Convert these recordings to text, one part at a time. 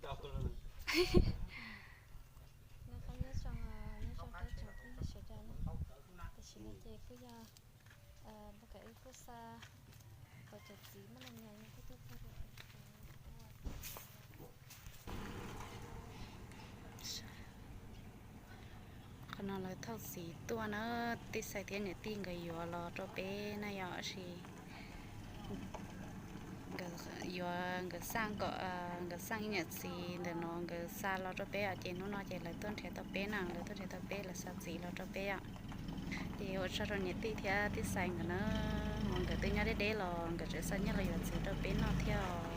Nyob zoo, nyob zoo rau tsoom phooj ywg sawv daws na. Tam sim no ces kuj yog lawv kom wb kuj xa cov txiv muab los nyob kuj tuaj txog. Qhov no lawv thauj txiv tuaj na, tij Xais thiab niam tij nkawd yuav los rau peb na yom, tab sis yuav nkawd xaj kom nkawd xaj ib niam txiv ntawm no nkawd xa los rau peb os, ces hnub no ces lawv tuaj nrhiav tau peb na, lawv tuaj nrhiav tau peb, lawv xa txiv los rau peb os. Ces ua tsaug rau niam tij thiab tij Xais nkawd na, uas nkawd twb nyob deb deb los nkawd tseem xa nyiaj los yuav txiv rau peb noj thiab os.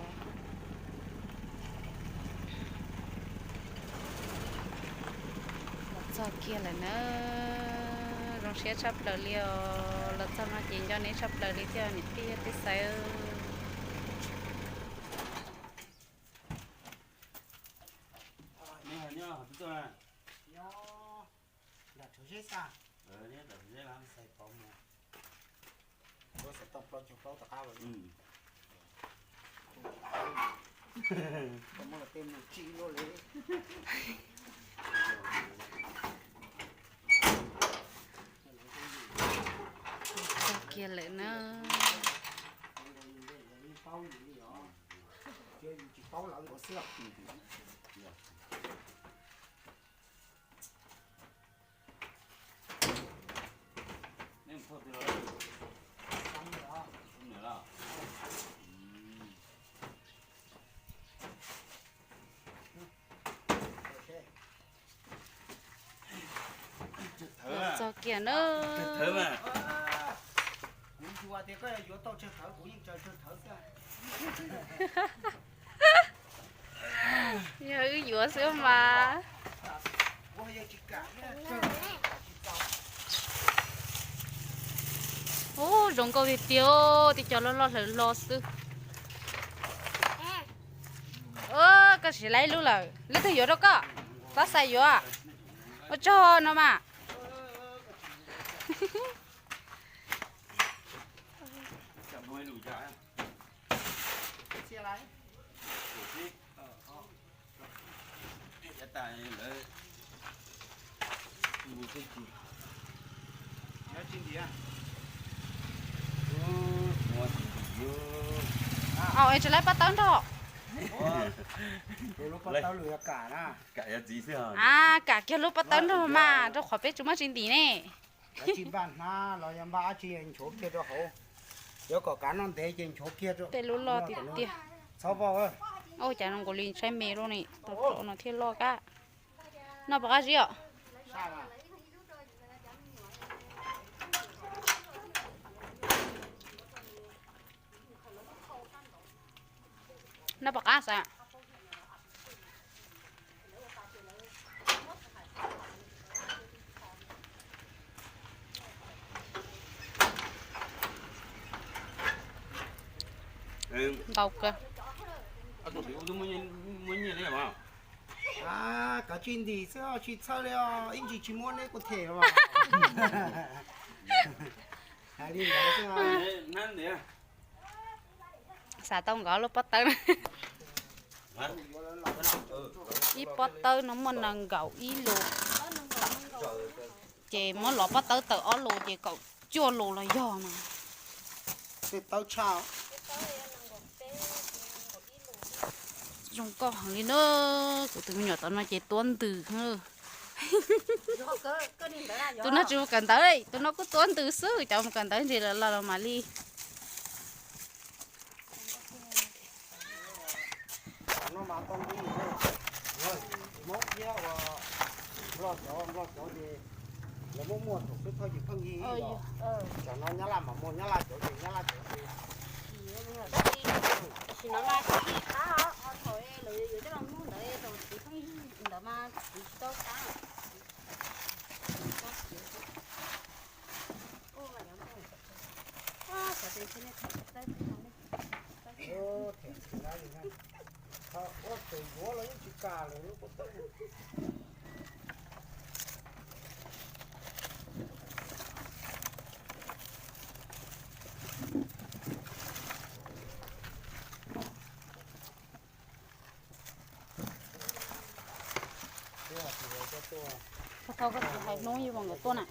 Los txog kiag lawm na, zoo siab tshaj plaws li os. Los txog no ces nco neb tshaj plaws li thiab niam tij tij Xais. Txog kiag lawm na. Los txog kiag na. Yog wb yuav xwb mas. Ub, zoo nkauj tiag tiag, tej cov loj loj hlawv hlo xwb. Koj sim laib ib lub lawm, leej twg yuav rau koj? Pab Xais yuav. Ua tsaug no mas. Au, es tsis laib pob tawb nrog. A, kam kiag lub pob tawb nrog mas, rau qhov peb tsis muaj tsis ntim ne. Tsis npaj hnab los yog npaj dab tsi nchuav kiag rau hauv. Yuav kom kav noj ntev ces nchuav kiag rau. Tej lub loj tiag tiag. Txhob vau. Ua cas zoo nkaus li saib me loj ne, tau rau no thiaj loj kab. Noj puas qab zib os? Noj puas qab xav? Ntau kawg. Kav tsij ntim xwb, tsis txhawj li os, ib ntsis tsis muab neb kuv them los. Hais li ntawd xwb. Xav tau nkaus lub pob tawb. Ib pob tawb no muaj nees nkaum ib lus, ces muab lov pob tawb tawm ob lus ces kaum cuaj lus los yog mas. Zoo nkauj heev li na. Kuv tus me nyuam tom no ces tuab ntws. Tus no tsis mus kawm ntawv, tus no kuj tuab ntws xwb, cov mus kawm ntawv ntsis lawm los los mam li. Hmoob thiab uas Nplog cov, Nplog cov ces lawv muaj muaj thaum xub thawj ces pheej yig. Tam no Nyab Laj mas muaj Nyab Laj cov ces Nyab Laj cov ces. Tam sim no mas tsis yig qab os, thaum lawv yuav coj los muag ntawd thaum txiv pheej yig ntawd mas txiv tsis tau qab. Thov koj tsis hais hnub yus nkawd tuaj na.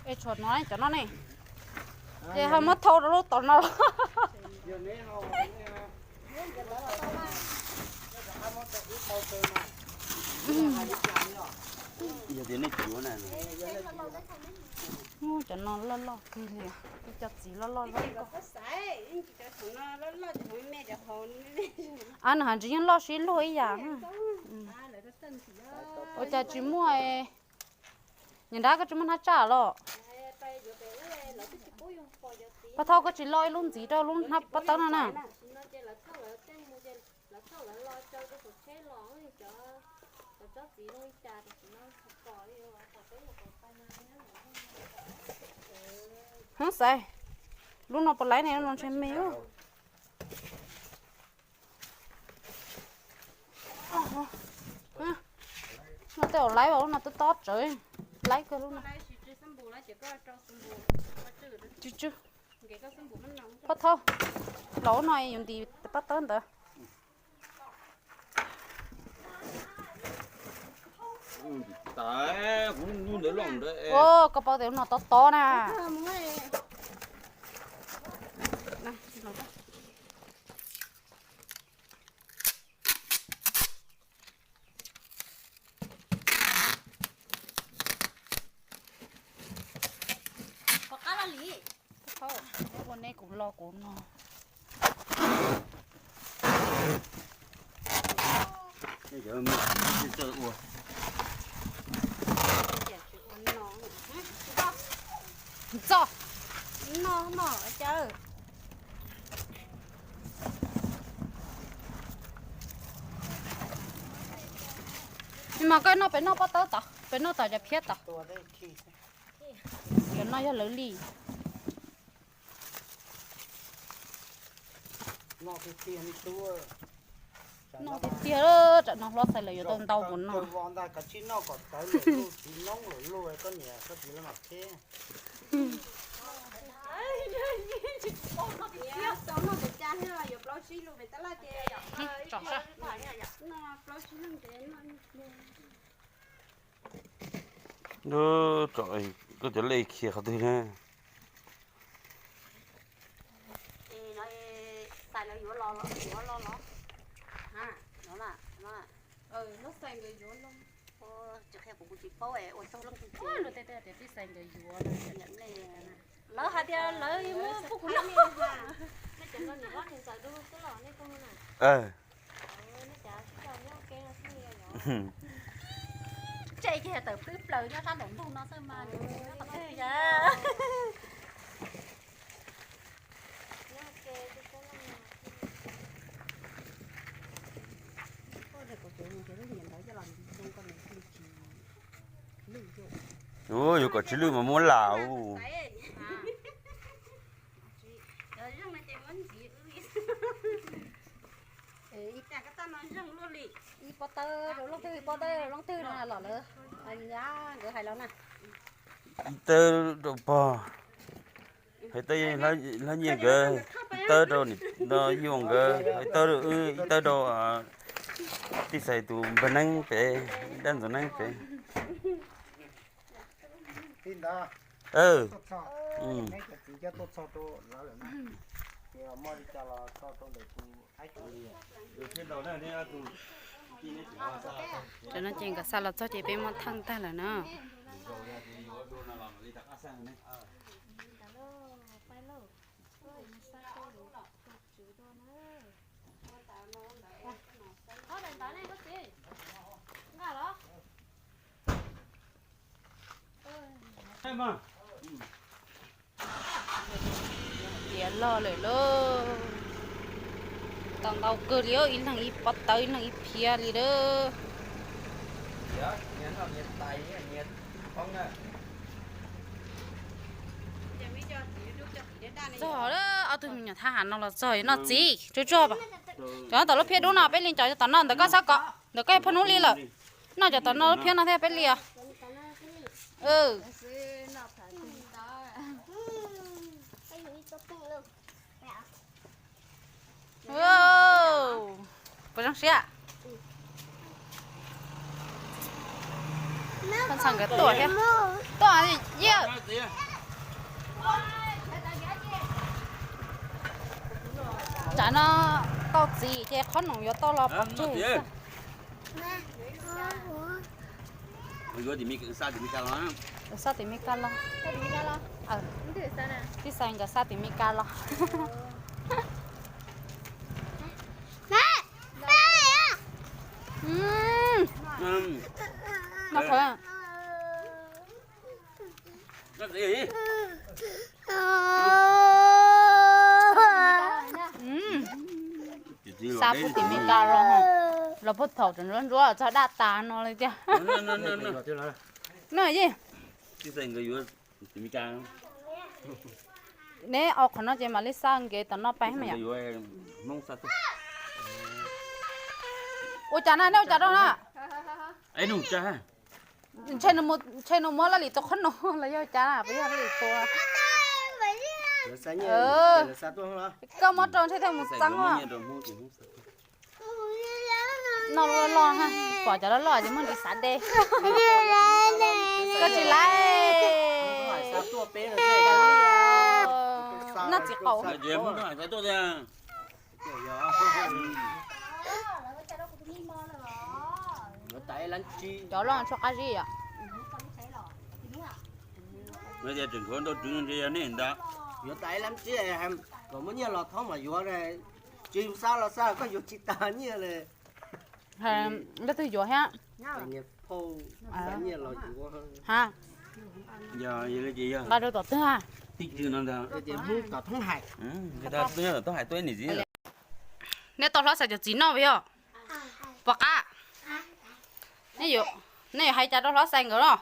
Es tshuav no, cov no ne, ces ho muab thau rau lub tom no los. Cov no loj loj kawg li, ib co txiv loj loj loj. A, nws hais ntsis yeej loj sib luag ib yam. Ua cas tsis muaj? Niam nrab, koj tsis muaj hnab tsaj los? Paj Thauj, koj tsis lo ib lub ntxiv rau lub hnab pob tawb no na? Hwb, xaiv, lub no puas laib ne, lub no ntshe me. No tej zaum laib, lub no tob tob tsawv, laib kawg lub no. Tsw tsw. Paj Thauj, los ub no yuav ntim pob tawb ntawd. Ua, koj paub tias lub no tob tob na. Ua nej kuv lo kuv no. Txo. Mas koj noj pem noj pob tawb tod, pem noj tom cov phiab tod. Cov no yog lawv li. Noj tiag tiag, tsam no hlob xais lawv yuav tau ntau mus no. Koj cov lej khiav qhov twg na? Lawv hais tias lawv muab pub kuv noj. Tseg ces tawm plwb plaws nyob sab nraum ntug no xwb mas. Ua, yuav kom tsis lwj mas muab lam ua. Ib pob tawb rau leej twg, ib pob tawb rau leej twg no los lawm. Nkawd hais los na. Ib tawb rau pog, hais tawb hlab nyiaj nkawd, ib tawb rau no Yuj nkawd, ib tawb rau wb, ib tawb rau tij Xais tus npawg Neeb pem, dab ntxuag Neeb pem. Tam no ces nkawd xa los txog ces peb muab theej tag lawm na. Tiav log lawm lauj. Tau ntau kawg li, ib leeg ib pob tawb, ib leeg ib phiab li lawm. Ces Txog ob tug me nyuam thab ham no los txog noj txiv tsuag tsuag. Cov tom lub phiab dub no peb li cov tom no ntawm koj xab kom ntawm koj phaj nub li lawm. Noj cov tom no lub phiab no thiab peb li os. Puas zoo siab? Ntxhais nkawd tuaj thiab. Tuaj, yeej. Tsam no tau txiv ces qhob noom yuav tau los pov tseg. Xa tim Mes Kas los. Tij Xais nkawd xa tim Mes Kas los. Xa puag tim Mes Kas los, los puag thaum ntsuab ntsuab txog daj tas no li tiag. Neb ua qhov no ces mam li xa nkev tom no pais mas yom. Ua cas na, neb ua cas rau na? Ntshe nws muab Laj Lim tua qhob noom los yog cas na, puas yog Laj Lim tua? Koj muab rau ntshe thiaj mus txeeb os. Noj loj loj, pom cov loj loj ces muab ntiv xav de. Koj tsis laiv. Noj txiv qaub. Cov loj tshuaj qab zib os. Tseem khuav nrau rwv ntshe yog nej ntag. Yuav tas ib lab tsib, kom muaj nyiaj los thoob mas yuav, tsis xav los xav koj yuav tsis tas nyiaj li. Leej twg yuav thiab? Ha, nqa rau tom twg? Tij Tswb no ntag. Neb tau hlob xaiv cov txiv noj yom? Puas qab? Neb yuav hais cas rau hlob xaiv nkawd no?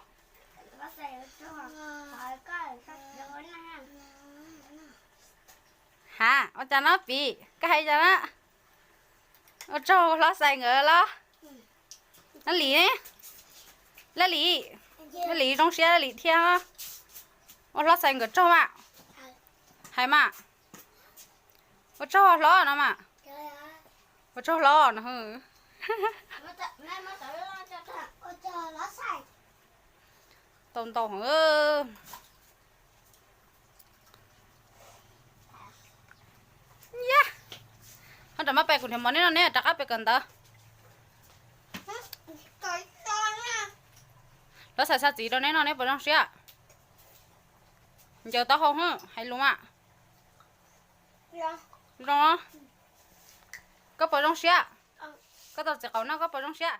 Ha, ua cas no Pim, koj hais cas na? Ua tsaug hlob xaiv nkawd los? Laj Lim, Laj Lim, Laj Lim zoo siab Laj Lim thiab. Ua hlob xaiv nkawd tsaug mas. Hais mas. Ua tsaug hlob no mas. Ua tsaug hlob no. Tau ntau heev. Yam, ho rov maj pem kuv nrhiav mov neb noj, neb rov qab pem kawm ntawv. Lawv xav xa txiv rau neb noj neb puas zoo siab? Ncaws taub hau hwb, hais lus mas. Zoo. Koj puas zoo siab? Koj tau txiv qaub no koj puas zoo siab?